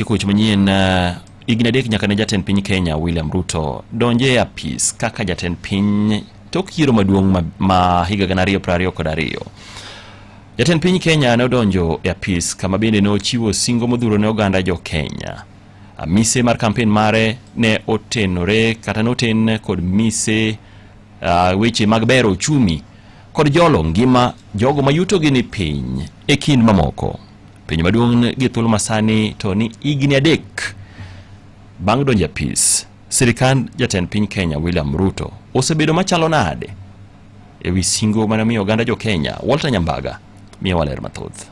Weche manyien higni 3 nyaka ne jatend piny Kenya William Ruto donje e apis kaka jatend piny tok yiero maduong' ma higa 2022. Jatend piny Kenya ne odonjo e apis kama bende ne ochiwo singo modhuro ne oganda jo Kenya. Mise mar kampen mare ne otenore kata ne oten kod mise weche mag bero uchumi kod jolo ngima jogo ma yutogi ni piny e kind mamoko. Penjo maduong' gi thuolo masani to ni higni 3 bang' donjo e apis, sirikand jatend piny Kenya William Ruto osebedo machalo nade e wi singo mane omiyo oganda jo Kenya? Walter Nyambaga miyowa ler mathoth.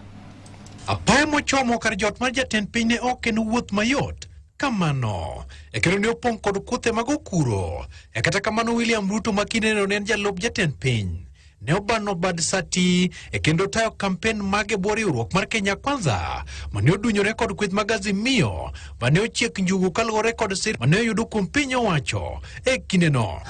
Apaya mochomo kar jot mar jatend piny ne ok en wuoth mayot kamano, e kendo ne opong' kod kuthe mag okuro. E kata kamano William Ruto ma kindeno ne en jalup jatend piny ne obano bad sati e kendo tayo kampen mage bwo riwruok mar Kenya Kwanza mane odunyore kod kweth mag Azimio mane ochiek njugu kaluwore kod sir mane oyudo kuom piny owacho e kindeno.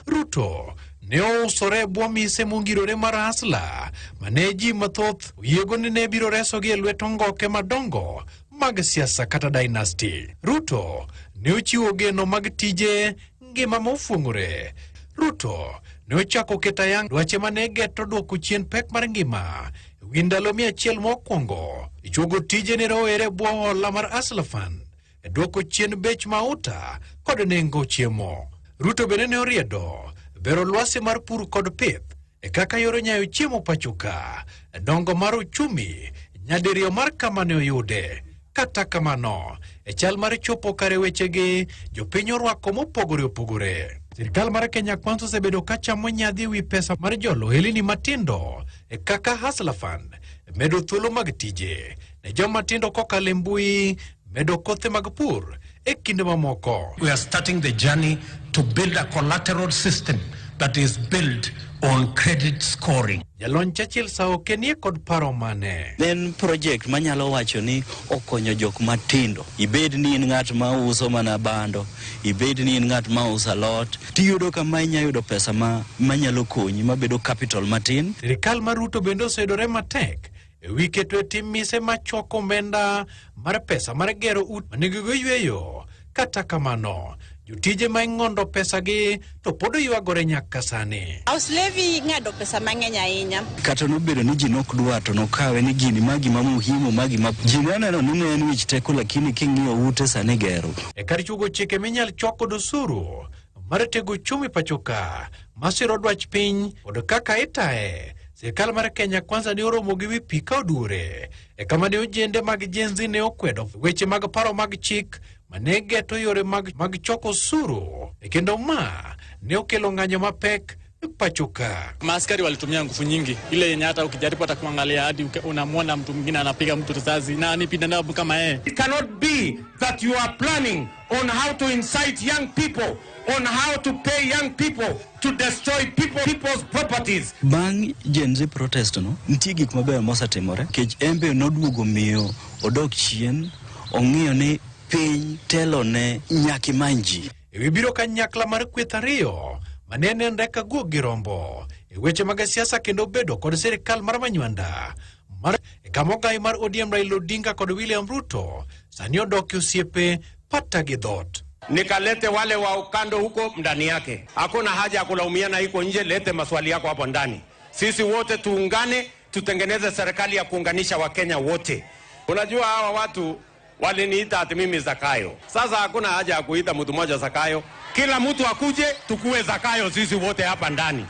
Ruto ne ousore e bwo mise mongirore mar Hasla mane ji mathoth oyiego ni ne biro resogi e lwet ongoke madongo mag siasa kata dynasty. Ruto ne ochiwo geno mag tije ngima mofuong'ore. Ruto ne ochako keto ayanga dwache mane geto dwoko chien pek mar ngima e wi ndalo 100 mokwongo, ichuogo tije ne rowere e bwo hola mar Hustler Fund, e dwoko chien bech mauta kod nengo chiemo. Ruto bende ne oriedo bero lwasi mar pur kod pith e kaka yor nyayo chiemo pacho ka, dongo mar uchumi nyadiriyo mar kama ne oyude. Kata kamano, e chal mar chopo kare wechegi, jopiny orwako mopogore opogore. Sirkal mar Kenya Kwanza osebedo ka chamo nyadhi wi pesa mar jolo ohelni matindo e kaka Hustler Fund, medo thuolo mag tije ne joma tindo kokalo e mbui, medo kothe mag pur e kinde mamoko. We are starting the journey to build a collateral system that is built on credit scoring. Jalony Churchill Saoke nie kod paro mane? En project manyalo wacho ni okonyo jok matindo. Ibed ni in ng'at ma uso mana bando, ibed ni in ng'at ma uso alot, tiyudo ka ma inya yudo pesa ma manyalo konyi mabedo capital matin. Sirikal mar Ruto bende oseyudore matek e wi keto e tim mise machoko omenda mar pesa mar gero ute manigigo yweyo. Kata kamano, jotije ma ing'ondo pesagi to pod oywagore nyaka sani. House levy ng'ado pesa mang'eny ahinya. Kata nobedo ni ji nok dwar to nokawe ni gini ma gima muhimu ma gima ji ne oneno ni ne en wich teko, lakini king'iyo ute sani gero. E kar chugo chike minyal chok kod osuru mar tego uchumi pacho ka masiro dwach piny kod kaka itaye, sirikal mar Kenya Kwanza ne oromo gi wi pi ka oduore e kama ne ojende mag Gen Z ne okwedo weche mag paro mag chik mane geto yore mag choko osuru, e kendo ma ne okelo ng'anyo mapek pacho ka. Maaskari walitumia nguvu nyingi ile yenye hata ukijaribu hata kuangalia hadi unamwona mtu mwingine anapiga mtu risasi na ni binadamu kama yeye. It cannot be that you are planning on how to incite young people, on how to pay young people to destroy people's properties. Bang' Gen Z protest no, nitie gik mabeyo mosetimore nikech en be noduogo miyo odok chien, ong'iyo ni piny telo ne nyaka imany ji. E wi biro kanyakla mar kweth ariyo mane nenre ka guok gi rombo e weche mag siasa kendo bedo kod sirikal mar Manywanda mar e kama ogai mar ODM Raila Odinga kod William Ruto sani odok e osiepe pata gi dhot. Nikalete wale wa ukando huko ndani yake. Hakuna haja ya kulaumiana iko nje, lete maswali yako hapo ndani. Sisi wote tuungane, tutengeneze serikali ya kuunganisha Wakenya wote. Unajua hawa watu waliniita ati mimi Zakayo. Sasa hakuna haja ya kuita mtu mmoja Zakayo. Kila mtu akuje tukue Zakayo sisi wote hapa ndani.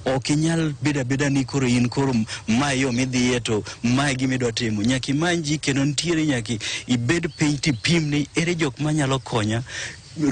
Ok inyal bedo abeda ni koro in koro mae yo midhiye to mae gima idwa timo. Nyaka imany ji kendo nitiere nyaka ibed piny tipim ni ere jok manyalo konya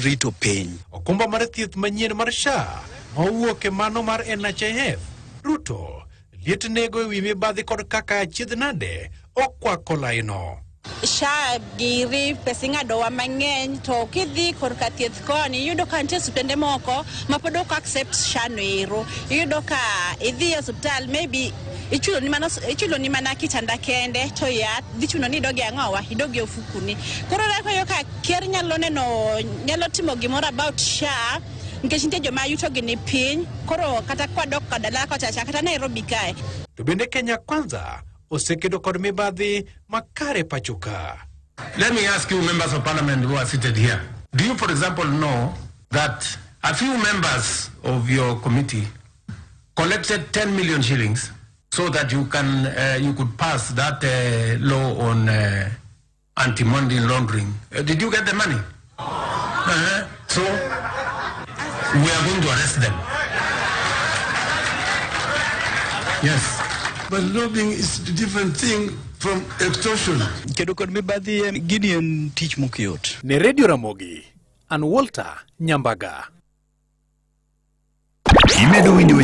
rito piny. Okumba mar thieth manyien mar SHA ma owuok e mano mar NHIF, Ruto liet nego e wi mibadhi kod kaka achiedh nade okwako laino. SHA giri pesa ing'adowa mang'eny to kidhi korka thieth koni iyudo ka nitie osiptende moko ma pod ok accept SHA no ero. Iyudo ka idhi e osiptal maybe ichulo ni mana kitanda kende to yath dhi chuno ni idog e ang'owa idog e ofukuni. Koro iyudo ka ker nyalo neno nyalo timo gimoro about SHA nikech nitie joma yutogi ni piny koro kata kwadok dala kocha cha kata Nairobi kae. To bende Kenya Kwanza osekedo kod mibadhi makare pacho ka. Let me ask you, members of parliament who are seated here, do you, for example, know that a few members of your committee collected 10 million shillings so that you can you could pass that law on anti-money laundering? Did you get the money? Uh-huh. So we are going to arrest them. Yes. But lobbying is a different thing from extortion. Kedo kod mibadhi en gini en tich mok yot. Ne Radio Ramogi, an Walter Nyambaga. Imedo winjo.